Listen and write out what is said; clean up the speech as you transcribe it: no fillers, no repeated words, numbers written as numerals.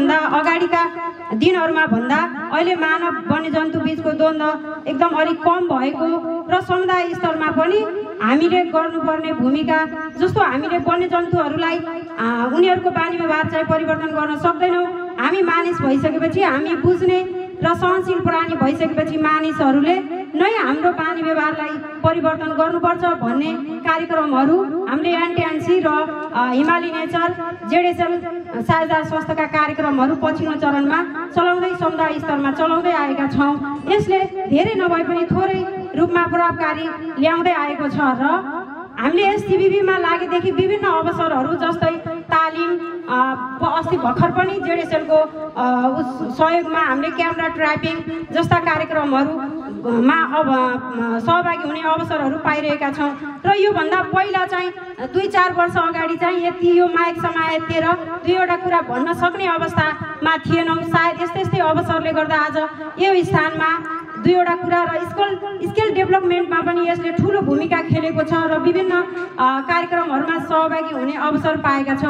भन्दा अगाडिका दिनहरुमा भन्दा अहिले मानव वन्यजन्तु बीचको द्वन्द्व एकदम अलि कम भएको र समुदाय स्तरमा पनि हामीले गर्नुपर्ने भूमिका जस्तो हामीले वन्यजन्तुहरूलाई उनीहरूको बानी व्यवहार चाहिँ परिवर्तन गर्न सक्दैनौं। हामी मानिस भइसकेपछि हामी बुझ्ने र सहनशील प्राणी भइसकेपछि मानिसहरूले नै हाम्रो बानी व्यवहारलाई परिवर्तन गर्नुपर्छ भन्ने कार्यक्रमहरू हामीले एनटीएनसी र हिमाली नेचर जेडेसएल साझा संस्थाका कार्यक्रमहरू पछिल्लो चरणमा चलाउँदै समुदाय स्तरमा चलाउँदै आएका छौं। यसले धेरै नभए पनि थोरै रूपमा प्रभावकारी ल्याउँदै आएको छ र हामीले यस टिभीमा लागेदेखि विभिन्न अवसरहरू जस्तै तालिम अस्ति भर्खर पनि जेडेसएलको सहयोगमा हामीले क्यामेरा ट्र्यापिङ जस्ता कार्यक्रमहरूमा सहभागी हुने अवसरहरू पाइरहेका छौं र यो भन्दा पहिला चाहिँ 2-4 वर्ष अगाडि चाहिँ यति यो माइक समातेर दुईवटा कुरा भन्न सक्ने अवस्थामा थिएनौं। सायद यस्तै अवसरले गर्दा आज यो स्थानमा दुईवटा कुरा र स्किल डेभलपमेन्टमा पनि यसले ठूलो भूमिका खेलेको छ र विभिन्न कार्यक्रमहरूमा सहभागी हुने अवसर पाएका छौं।